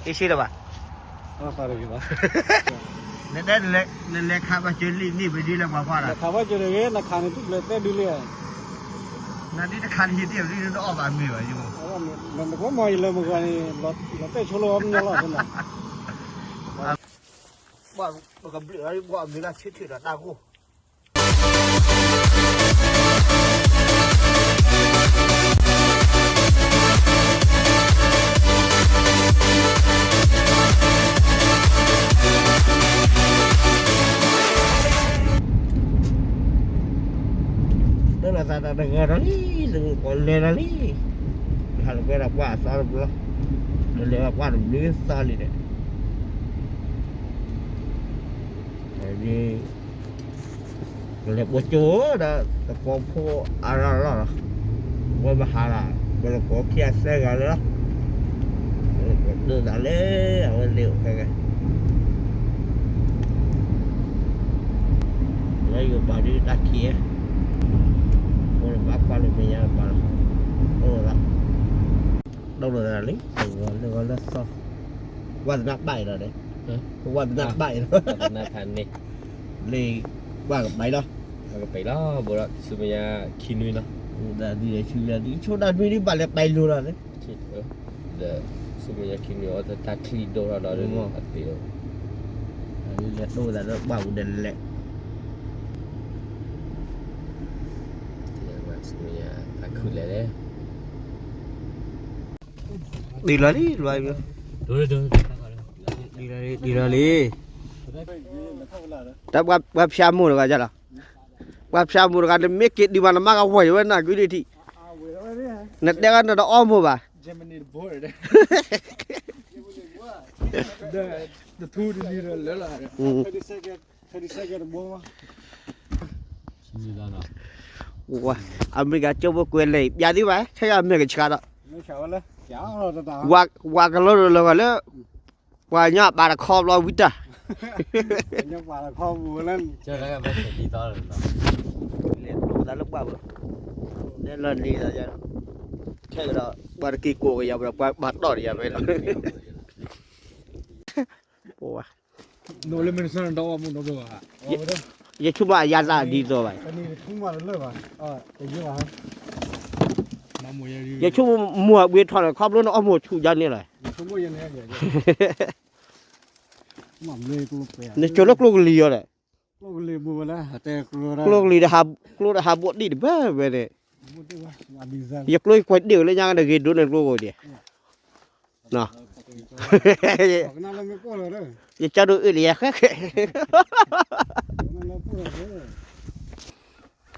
အ့ၣ်စ့လၢၤဘၣ်, နတဲနလဲၤခးဘၣ်စၢၤလံာ်န့ၢ်ပဒုလၢပှၤကွၢ်ဒီး, နခးဘၣ်စၢၤတဂ့ၤ နခးန့ၣ်သူၣ်ဘျဲးသဲဒုလံ, နဒ်တခးန့ၣ်ယတ့ၢ်ဒ်နအီၣ်ဘၣ်မ့ၤဘၣ်ယိ, နကမၤယလၢမုၢ်ဂီၤန့ၣ်, လီၤတဲာ်ဆိလၢအီၤမ့ၢ်လီၤ, ပှၤကဘျုးလၢပှၤအမံၤလၢဆၢထၢၣ်ဒီးတၢ်ဂိၢ် ဒၢလီၤသးတၢ်တဂီၤဒီးလံ, လၢကလဲၤလီၤလံ, ဟးလၢပှဲၤဒီးပှၤအသီတဘျီ, လၢလဲၤပှၤတဘျုးသီလံဒီး, ကလဲၤပိာ်ကၠိဒီး သကိးဖိအါရၢ်လီၤ, ဝဲမဟါလီၤ, ပလကိးခံအသၢဂၤလၢလီၤ, ဒိၣ်သးလၢ အဝဲလ့အိၣ်ခဲကဲ လၢယိၤပာ်ဒုတၢ်ခံ, အိၣ်လၢဘၣ်ကွၢ်လၢမဲာ်ညါပာ်လီၤ, အိၣ်လီၤ, ဒိၣ်လီၤသးလံ, လၢဂီၤလၢသီ, ဝါသနၣ်ဘၣ်အံၤလီၤ, ဝါသနၣ်ဘၣ်အံၤလီၤ, လၢ ဘၣ်ကပာ်လီၤ, ဘၣ်ကပာ်လီၤ, ဘိဒီးဆူမဲာ်ညါခံနွံလီၤ, ဒ်ဆူမဲာ်ညါဒ်ဆိဒၣ်နွံဒ်ဘၣ်လဲၤပာ်လိၤလီၤ, ဒီး ဆူမဲာ်ညါခံနွံအီၤတၢ်ချံဒိၣ်ထီၣ်ဒီးအသ့ၣ်, လဲၤဒိၣ်သးလၢဘၣ်ပူၤဒီးလဲၤ, တၢ်ခုၣ်လဲၤလဲၣ်, ဒ်လီၤလံ, ဒ်လီၤလံ, တၢ်ပှၤဖၠါမိၢ်တဂၤလီၤ, ပှၤဖၠါမိၢ်တဂၤ နမ့ၢ်က့ၤဒံးဘၣ်နမါကဝဲၤဝဲနၤကွံဒံးထံး, နတဲဂၤနတအီမိၢ်ဘၣ်, အမဲရကၤ ကၠိဖိကွဲးလဲၤ ပျးသံဘၣ် ဆဲယမဲာ်ကဆှါဒီး ဝၤကလီတလီၤဂၤလၢ ပှၤညီပာ်တခီဘျီဝံတၢ် လဲၤဒိၣ်သးလၢပှၢ်ဘၣ် လဲၤလီၤန့ၣ်သး ထဲကဒီး ပှၤတက့ၤကိးကယၤ ပှၤဘၣ်တီၢ်တယၤဖဲလီၤ ယဆိကမိၣ်အယၤသးဒ်သိးဘၣ်, ယဆိကမိၣ်မိၢ်အဘှ့ထီၣ်န့ၣ် ခီဖျိနအီၣ်မိၢ်ဆူၣ်ယါန့ၣ်လီၤ, နစိာ်လၢကျိကလံၤအီၤဒီး, ကျိကလံၤ, ကျိကလံၤဒီးဟးဘိးဒံၣ်တဘၢဘၢန့ၣ်, ယကျိကွဲးဒ့ၣ်ဝဲလၢညါကတဂ့ၤဒိးန့ၣ်ကျိကိးဒံး ယကၢ်ဒိၣ်အၢၣ်လၢယၤဃဲဃဲ,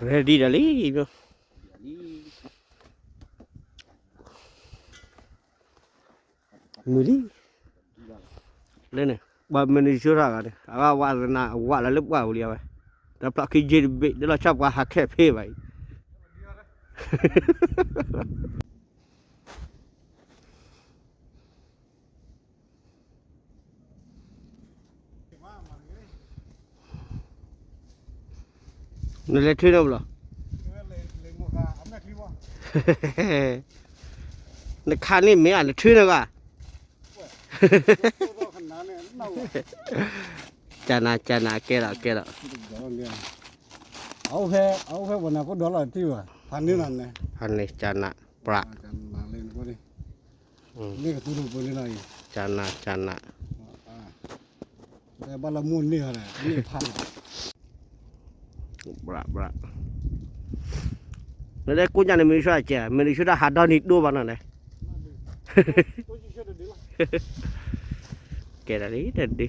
ready ဒီးလံ, မုၢ်လံ, လၢန့ၣ် ပှၤမၤနၢၤဆၢထၢၣ်ဂၤန့ၣ် အဝဲဝဲသနာ်ဝးလၢလၢပှၢ်ပူၤလံဝဲ, ဒီးဖျီၣ်ခံယ့ၢ်တဘ့ၣ် ဒ်လီၤဆီပှၤဟးခဲဖ့ဘၣ်အံၤ နလဲၤထုးန့ၢ်ဘၣ်လီၤ, နခါန့ၣ်မ့ၢ်ဧါ နထုးန့ၢ်ဘၣ်, ကနး ကနး ကဲဒီး ကဲဒီး, အအိၣ်ဖဲ အအိၣ်ဖဲပနၤခိၣ်ဒီလီၤတံၢ်ဘၣ် ဖးန့ၢ်လီၤန့ၣ်, ဖးန့ၢ် ကနး ပြး ကနး ကနး, ဘၣ်လၢမိၢ်န့ၢ်ဟီဒီး န့ၢ်ဖးလီၤ, ပြး ပြး, နတဲကိးညါန့ၣ် မ့ၢ်ဆှၢကဲ မ့ၢ်ဆှၢတၢ်ဟးဒီနံၤဒိၣ်ဘၣ်နီၤန့ၣ်, ကဲဒၣ်လံ တဒု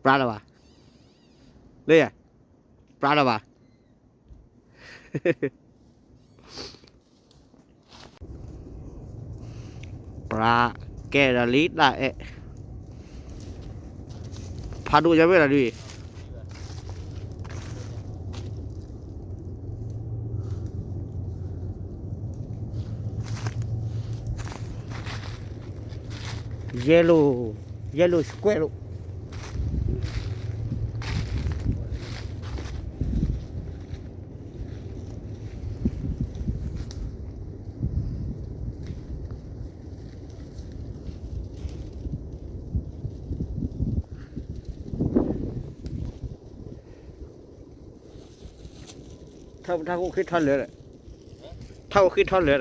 ပြးလၢၤဘၣ်, လၢယၤ, ပြးလၢၤဘၣ်, ပြး ကဲဒီးလံတၢ်အဲၣ်, ဖးဒိၣ်ယၤမ့ၢ်လီၤဒုး yellow, yellow squirrel. ထီၣ် ထီၣ်အိၣ်ဃ့ထီၣ်လၢာ်ဒီး, ထီၣ်အိၣ်ဃ့ထီၣ်လၢာ်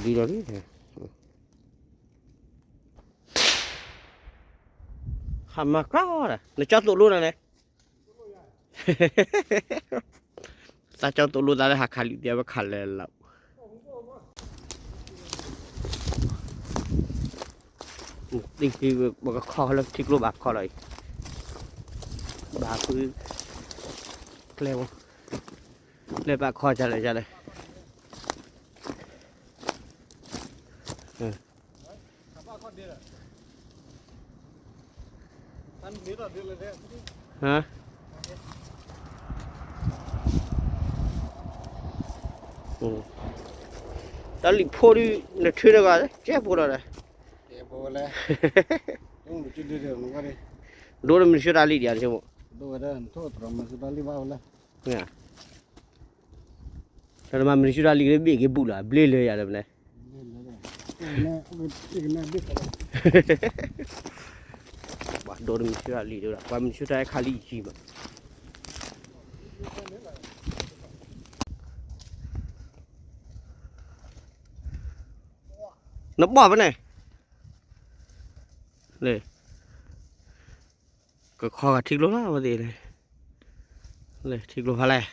ဒီး, ဒ်ဒီးလံ, ဟးမၤကီဒီး နကၠီသိၣ်လိနၤန့ၣ်, သးကၠီသိၣ်လိသးလၢဟးခးလံာ်ဒံး အဝဲခးလၢာ်လီၤ. သ့ၣ်ခံ ပကခီလၢထံကျိဘၣ်ခီလီၤအံၤ, ဘၣ်ဖု, ကျဲဖိ, ကျဲဘၣ်ခီကလဲၣ်ကလဲၣ်, တၢ်လံာ်ဖိဒုး နထုးတဂၤ ကဲဖိလီၤဒီး, ဒိၣ်ဒီးမံၤနဆှၢတၢ်လံာ်ဒံး, တၢ်မၤမံၤနဆှၢတၢ်လံာ်ကဘ့ၣ်က့ၤဘူၣ်လီၤ ဘျ့လၢယၤဒီးမနုၤ, ပှၤဒိၣ်ဒီးမံၤနဆှၢတၢ်လံာ်ဒီး ပှၤမံၤနဆှၢတၢ်ခးလံာ်ယံၤဘၣ်. နဘီၣ်ဖဲန့ၣ်, ကခီဂာ်ထံကျိလီၤ အဝဲသ့ၣ်, ထံကျိဖးလဲၣ်.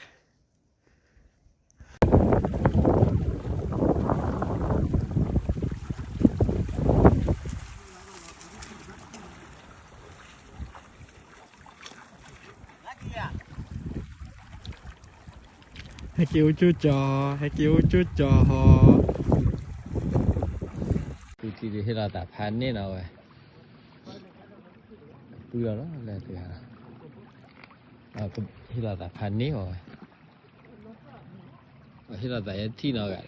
ဟဲက့ၤအိၣ်ကၠိကၠီ, ဟဲက့ၤအိၣ်ကၠိကၠီဟီ, ပူၤထံဒုးဟ့ၣ်လီၤသးဖးန့ၢ်နီၤဝဲ, ပုၢ်လီၤလီၤလၢတဂၤလီၤ, ဟ့ၣ်လီၤသးဖးန့ၢ်အီၤဝဲ, ဟ့ၣ်လီၤသးယဲထံၣ်နီတဂၤဒီး,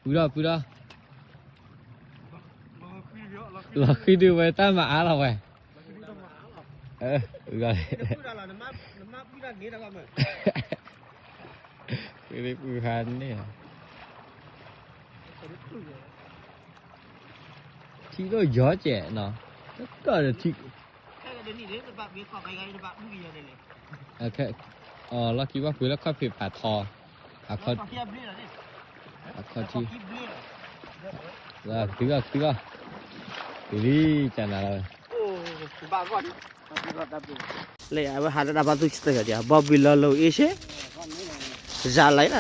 ပုၢ်ဒီးပုၢ်ဒီး, လီၤဃံဒုးဝဲတၢ်မၤအါလီၤဝဲ, ပုၢ်ဖးန့ၢ်, ထံၣ်လိၣ်ယီၤကဲးနီၤ, တၢ်ဒီးထံၣ် လီၢ်ခံဘၣ်ပှ့ၤလၢခီၣ်ဖံးပာ်ထီ, အခီၣ်ထံး, တုၤလီၤတုၤလီၤ, တုၤလံကနၤလီၤဝဲ, လၢအဝဲဟးလၢတၢ်ဘါသူၣ်စတၢၢ်ဒီး ဘီဘံလီၤလိာ်အ့ၣ်ဆ့, စၤလီၤလၢ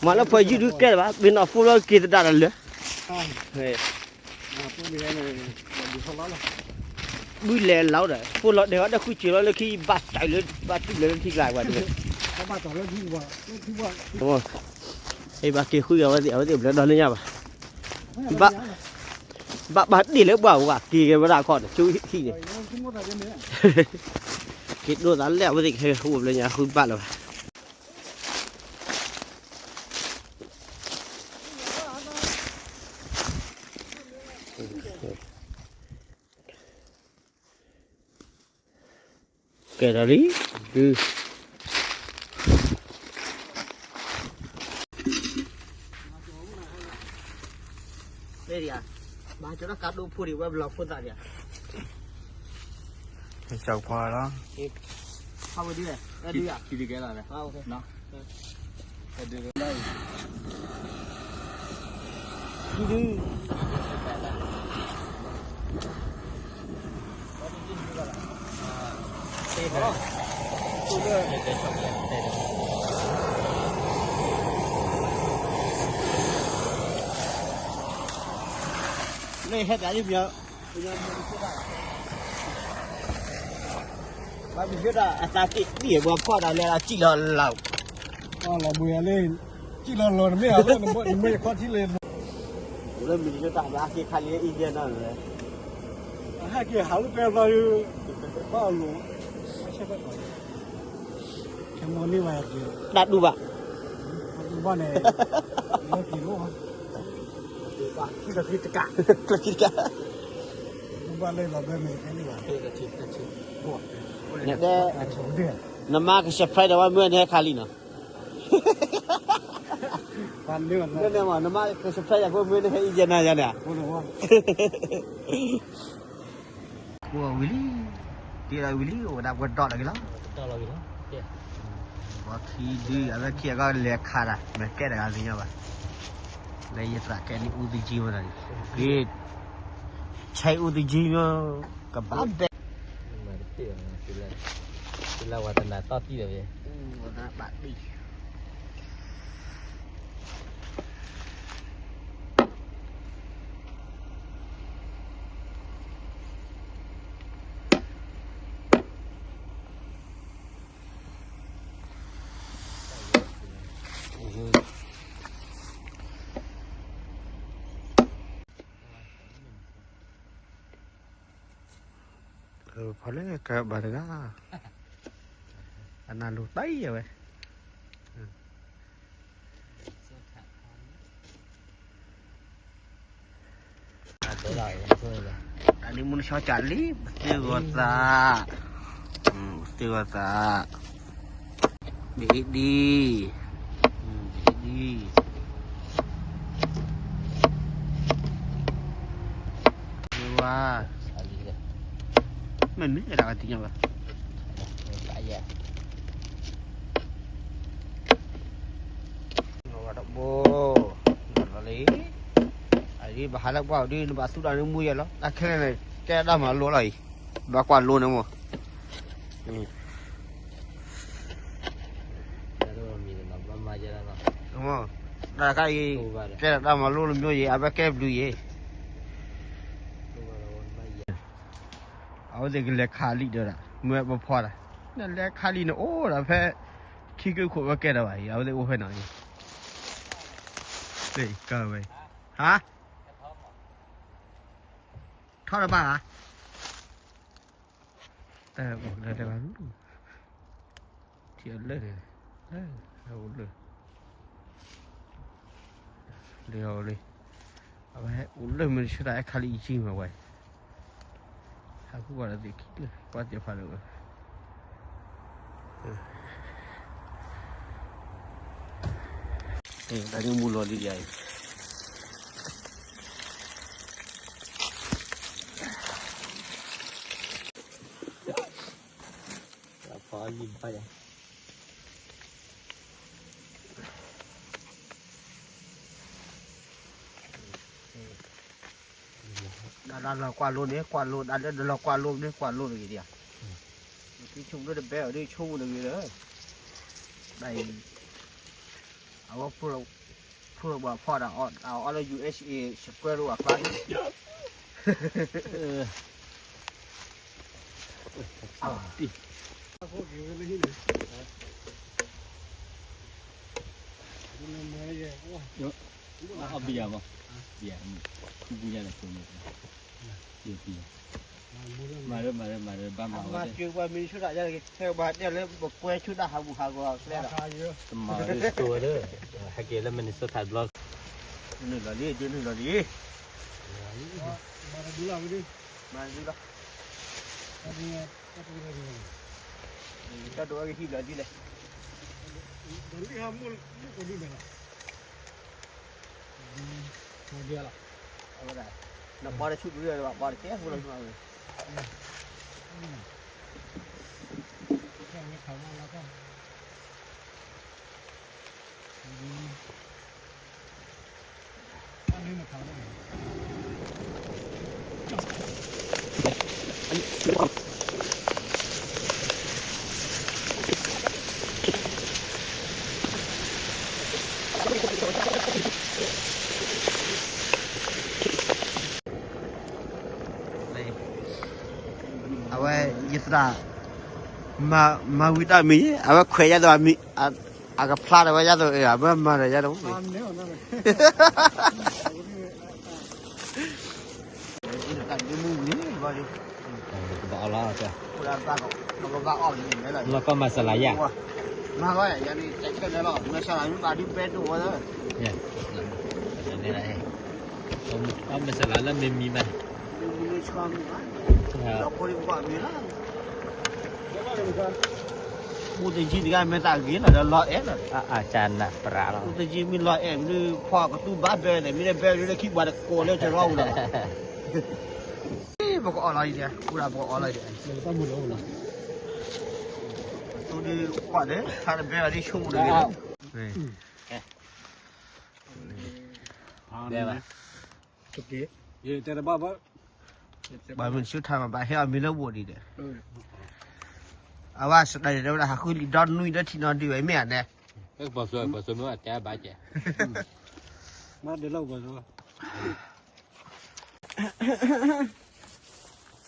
မၤလၢပှၤယုၢ်ဒုးကျဲလၢၤဘၣ် ပ့ၤနီၣ်ဖိလီၤက့ၤသဒၣ်တၢ်လၢာ်, ဘုလဲၤလီၤဒီး ဖိလီၤဒဲးဝဲဒီးဃုစၢၤလီၤလၢခံ ဘၣ်တၢ်လၢ ဘၣ်တူၢ်လၢလၢထံကျါကွၢ်န့ၣ်, ဘၣ်က့ၤဃုအဝဲသ့ၣ် အဝဲသ့ၣ်ဘျၢဒီနံၣ်ညါဘၣ်, ဘၣ် ဘၣ်ဘၣ်တ့ၢ်လၢပှၢ်ဝဲက့ၤကဲဝဲဒၣ်ခီၣ်န့ၣ် ကၠိဟံၣ်န့ၣ်, က့ၤဒိသးလဲၣ် အဝဲသ့ၣ်ကဟဲအိၣ်ဘျၢညါဃုဘၣ်လၢၤဘၣ်. ကဲဒီးလံ, ဒုး, မ့ၢ်ဒံးဧါ, မၤကၠီတၢ်ကါဒိၣ်ဖိဒံး ဝဲဘျီဖိသၣ်ဒံးဧါ, ကၠီဖီလီၤ, ဖးဝဲဒုး, ဒုးဧါ, ဒုးကဲလီၤ, ဒုး မ့ၢ်ဟဲပၠးယုၢ်ပၠး, ဘၣ်မုၢ်ယိတၢ်အသးက့ၣ်ဒံၣ်အဘှီဖီၣ်ဒီးလဲၤလီၤစံၣ်လီၤလီၤ, လီၤဘှံးလၢ, စံၣ်လီၤလီၤ နမ့ၢ်အလီၢ် နမ့ၢ်ခီထံလၢ, လၢမုၢ်ယိတၢ်ဘၣ်ဟဲက့ၤခါလံလၢ India နီၤလဲၣ်, အဟဲက့ၤဟးလၢပဲဖျီဒီး, ဘၣ်အလိၤ, ခဲမီန့ၢ်ဘၣ်, တၢ်ဒူဘၣ်, တၢ်ဒူဘၣ်န့ၣ်, လီၤက့ၤလိၣ်, တကး, တကး, ဒူဘၣ်လၢလီၤဘဲမ့ၢ်တကဲန့ၣ်ဘၣ်, နမါက surprise ဒီးဝဲမုၢ်နဟဲခါလံနီၤ နမ့ၢ်က subscribe ယၤဖိမ့ၢ်နဟဲအံၤယဲနၤယၤန့ၣ် ဝံၤလံ, တ့လီၤဝံၤလံ, အိၣ်ဝဲဒၣ်ပှဲၤဒီးလီၤက့ၤလီၤ, ပှၤခံဒု အဝဲခံအဂီၢ်လဲၤခးတၢ် မ့ၢ်ကဲတဂၤသ့ၣ်ညါဘၣ်, လၢယသးကဲန့ၣ်အူသကၠံမတၤန့ၣ်, ဂ့ၤ, ဆဲးအူသကၠံမ့ၢ် ကဘၣ်ဘဲ လၢဝဲတနၤတီၢ်တံၢ်ဒီး ဝဲဘၣ်တံၢ် ဖီလၢကဘၣ်တဂၤ, အနၢ်လိၤတၢ်အံၤဝဲ, တၢ်ဒ်မူနဆီကၢ်လံ ပသ့ၣ်ဂီၤသး, ပသ့ၣ်ဂီၤသး, ဘ့ၣ်ဒံ, ဘ့ၣ်ဒံ, ဝါ, မ့ၢ်မ့ၢ်ဒၣ်ကတံၢ်ညါဘၣ် တဘိ, လီၤလံ, အဒ်ဘၣ်ဟးလၢကွၢ်ဒ်နဘၣ်သူၣ်တၢ်န့ၣ်မူယဲလီၤ တၢ်ခဲလၢာ်န့ၣ် ကဲတၢ်မၤလိလီၤအံၤ, ဘၣ်ကွၢ်လိန့ၣ်မ့ၢ်, တၢ်ခါအံၤ ကဲတၢ်မၤလိလၢမျိုးယဲ အဝဲကဲဘျုးယဲ အဝဲသ့ၣ်ကလဲၤခးလံဒီးဒၣ် မ့ၢ်ပဖီဒၣ်, နလဲၤခးလံန့ၣ်အိၣ်ဒၣ်ဖဲ ခံက့ၢ်ခိၣ်ဝဲကဲတၢ်ဘၣ်အံၤ အဝဲသ့ၣ်အိၣ်ဖဲနီၤအံၤ, ကဝဲ, ဟါ, ထီၣ်တဘၣ်ဧါ, တၢ်အိၣ်လၢတဂၤလူၤ ထံၣ်အလၢၢ်န့ၣ်, လၢၢ်, လၢၢ်, လၢၢ်, အဝဲအိၣ်လၢၢ်မ့ၢ်တဆၢတၢ် အဲၣ်ခါလံအံၤကံမ့ၢ်ဝဲ, ဟးဃုကွၢ်ဒီးသ့ၣ်ခံလၢၢ် ကွၢ်သ့ၣ်ဖးလၢာ်ဝဲ, တၢ်န့ၣ်မူလီၤလံယၤအံၤ ဖီလံဘၣ်ယၤ, ဒၣ်လၢကွၢ်လိန့ၣ် ကွၢ်လိ ဒၣ်လၢလီၤကွၢ်လိန့ၣ် ကွၢ်လိတဂ့ၤဒံးဧါ, ဆိကမိၣ်လၢတဘဲအီၤဒ်ဆိကမိၣ်တဂ့ၤလၢ, ဒ်အံၤ, အဝဲ ဖုလီၤဘၣ်ဖီဒၣ်အီၣ်လၢ ယူၣ်အ့ၣ်အ့ၣ် စကွဲရိၣ်အကျါန့ၣ်, အီၣ်ဘံယၤမး, ဘံယၤ, ခူပူညါန့ၣ် ဘံယၤ, မၤရၢ မၤရၢ မၤရၢ ဘၣ်မၤဝဲ, မၤစၢၤပှၤမံၤဆူၣ်တၢ်ယါတဂ့ၤ ထဲဘၣ်တဲလၢပကွဲဆူၣ်တၢ်ဟးဂူာ်ဟးဂီၤကျဲဒီး, တမၤဝဲဒ်သိးဝဲဒၣ်, ဟဲက့ၤလၢ Minnesota တဘျီ, နုာ်လီၤလံ ဒုးနုာ်လီၤလံ, မၤတဒူလီၤ, မၤတဒူလီၤ, တၢ်ဒိးအဂ့ၢ်ဟံၣ်ဘျီဒ်လဲၣ်, ဒ်လီၤ, နပှၤတဆူၣ်ဒုးလီၤ ပှၤတကဲဖိလီၤ, အဝဲ ယသရၣ် မၤဝံၤတၢ်မံၤ အဝဲခွဲးယါသိး အကဖျါထီၣ်ဝဲယါသိး အဝဲမၤဒီးယါသိး တဘၣ်အီၣ်လီၤ, လီၤကီၢ်မၤစလၤယါ, မၤစလၤလၢမ့ၢ်မံၤ, မ့ၢ်မံၤလီၤ, အိၣ်တယံၤတဂၤမ့ၢ်သးဂ့ၤလီၤဒီးလီၤအဲၣ်လီၤ, အိၣ်တယံၤမ့ၢ်လီၤအဲၣ်မ့ၢ်ဖီကသူဘၣ်ဘဲန့ၣ် မ့ၢ်ဒဲဘဲလၢခံဘၣ်တကိးလၢကရီဝံၤလီၤ, ပကအီၣ်လီၤအံၤ, ပကအီၣ်လီၤအံၤ, သူဒုးကွၢ်ဒီး ဆါတဘဲလီၤဒ်ဆိကမိၣ်တဂ့ၤလီၤ, ဘဲဘၣ်, ဘၣ်မုၢ်ဆူထါမး ဘၣ်ဟဲအီၣ်မ့ၤလၢဘိၣ်ဒံးဒီး, အဝဲစတၢးဒဲးဝဲဒၣ်ဟးဃုလံာ်ဒီနွံဒီးထံနီၤဒုးဝဲမ့ၢ်ဧါနဲ, ပှၤဘၣ်တဲဘၣ်ကဲ, မ့ၢ်ဒဲးလီၤပှၤ,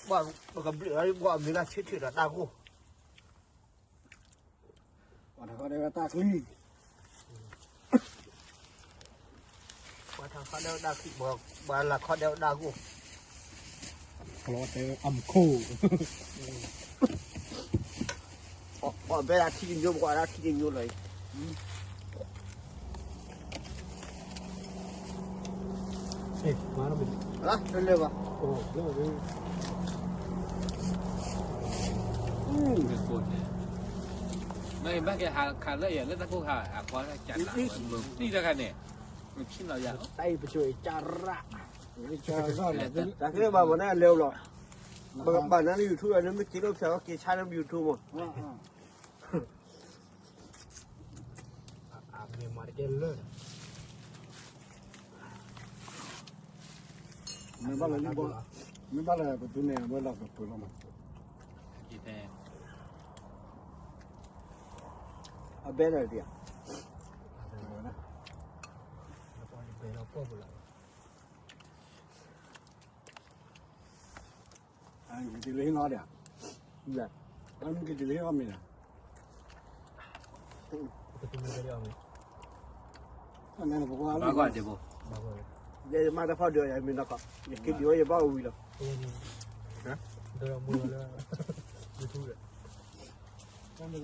ပှၤကဘျုးလီၤပှၤမ့ၢ်လၢဆၢထၢၣ်ဒီးတၢ်ဂိၢ် ပှၤထီၣ်ခီဒဲးဝဲတၢ်ချံ, ပှၤထီၣ်ခီဒဲးဝဲတၢ်ချံ, ပှၤလၢခီဒဲးဝဲတၢ်ဂိၢ်, ခီလီၤတဲအမခိၣ်, အီၣ်ဘဲဒၣ်ထံတညိ ပကွၢ်ဒၣ်ထံတညိလီၤအံၤ တလဲၤဘၣ်, မ့ၢ်ဘၣ်က့ၤဟးခးလၢယၤလၢတၢ်ကိၢ်ခါ အကွၢ်တၢ်ကၢ်နး, တံၢ်တခါန့ၣ်, မ့ၢ်ဆံၣ်နီၤယၤ, တၢ်အံၤပစိၤအံၤကၢ်ရၣ်, တၢ်က့ၤဘၣ်မ့ၢ်န့ၣ်အလဲၤလီၤ, ဘၣ်နၤလၢ YouTube န့ၣ် မ့ၢ်က့ၤလိာ်ဖျဲးက့ၤဆါလၢ YouTube မး, မ့ၢ်ဘၣ်လၢ မ့ၢ်ဘၣ်လၢပသူန့ၣ် အဝဲလီၤကပၢၤလီၤမး, အဘဲလၢဒံးဧါ, က့ၤလၢဟံၣ်နီၤဒံး, က့ၤလၢဟံၣ်အီၣ်မ့ၤဒံး, မ့ၢ်တဖီဒုးယမ့ၢ်နီၢ်ကီၢ်, ယက့ၤဒံးဝဲယဘၣ်ဝံၤလီၤ, ခဲမုၢ်ဆ့ၣ်ဟဲဒံးနီၤ,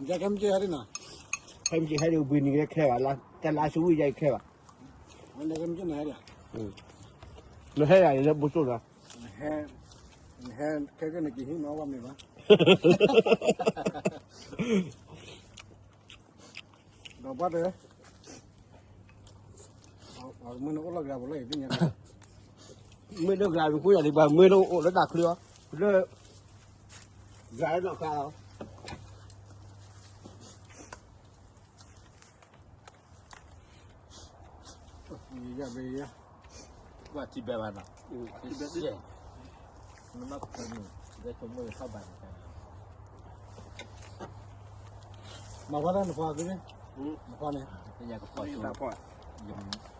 ခဲမုၢ်ဆ့ၣ်ဟဲဒံး ဘှံးနံၤကဲခဲဘၣ်, တလါဆူဝံၣ်ယဲခဲဘၣ်, နဟဲယၤန့ၣ်လၢဘိၣ်စိၣ်နီၤ, နဟဲခဲကနံၣ်က့ၤဟံၣ်နီၤဝဲမ့ၢ်ဘၣ် ဒီးဘၣ်တဲ, မ့ၢ်နအိၣ်လၢဂၤပူၤလၢအံၤသ့ၣ်ညါ, မ့ၢ်လၢဂၤပူၤယၤလံ ပှၤမ့ၢ်လၢအိၣ်လၢတၢ်ချၢအီၤ, လၢ ဂၤလၢနီၢ်ခါအီၤ ယဘဲယ, ကွၢ်ထံဘဲဘၣ်နီၤ, ထံဘဲ, နမ့ၢ်ဖဲန့ၣ်, ဘဲဆိကမိၣ်ယထီၣ်ဘၣ်န့ၣ်, မၤဝဲဒၣ်နပှၤက့ၤ, နပှၤန့ၣ်, ညါကပီၤဆိ, ပီၤဘျီ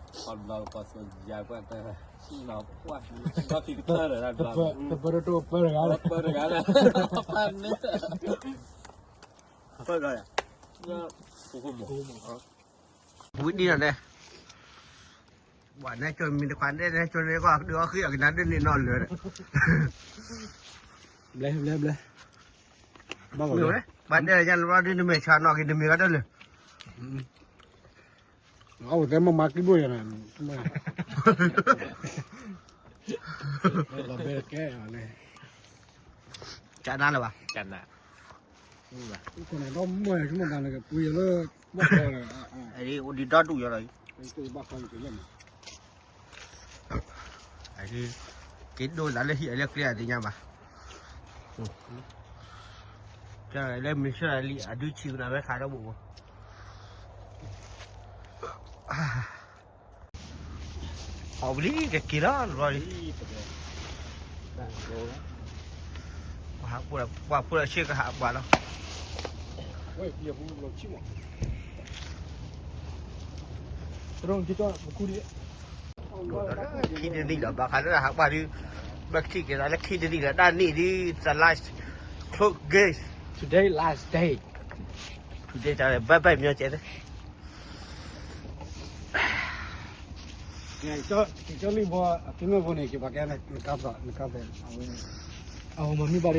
ကပီၤဆိယၤကွၢ်တၢ်, ဒီးခံကတၢၢ်ဒီး, တပၢၢ်တတိၢ်ပၢၢ်တဂၤလီၤ, ပၢၢ်တဂၤလီၤ, ပၢၢ်န့ၣ်, ပၢၢ်ဒီးယၤ, ဝံၤဒ်နီၤန့ၣ်, ဘၣ်နဲကၠိမံၤတခွါန့ၣ် နဲကၠိန့ၣ်ကီၢ် ဒုးအီၣ်ဃံအကနၣ်ဒ်န့ၣ်နီၢ်လၢာ်, ဘျဲဘျဲဘျဲ, ဘၣ်တဲယၤလၢဘျီဒ်နမဲာ်ဆှးနီၢ်က့ၤ နမ့ၢ်ကီၢ်တလၢာ်, အဝဲသဲမၤမၤကံဘိၣ်ယၤန့ၣ်, ကနါလၢၤဘၣ်, ကနါ ကနါဒီမါဝၤဆိကမိၣ်တၢ်န့ၣ် ကပှ့ၤလၢ, ဘၣ်ဃီ, အိၣ်ဒံးဒီဒူၣ်ယၤလီၤ, ဘၣ်ဃီ, က့ၤဒိၣ်သးလၢဟံၣ်အလၢကျဲအသ့ၣ်ညါဘၣ်, လၢမုၢ်ဆၢလံ အဒုးဆံးကနၣ်ဝဲခးဒီးဘိၣ်ဘိၣ် အီၣ်ဝံၤလံ ကက့ၤလီၤ လီၤလံ, ပှၤဟးပှၢ်ဆ့ကဟးပှၢ်လီၤ, ခံတနံၣ်လီၤ ဘၣ်ဃးလၢဟးပှၢ်ဒုး, ဘၣ်ကထံၣ်က့ၤသးလၢခံတနံၣ်လီၤ တၢ်နံၣ်ဒုး the last, close game, today last day, today တၢ်ဘၣ်ဘၣ်ညီကဲသ့ က့ၤကၠီလံၢ်ဘီ အဖံမ့ၢ်ဖိန့ၣ် က့ၤပှၤကဲနကါသိး နကါသိး အဝဲ အမၤမံဘၣ်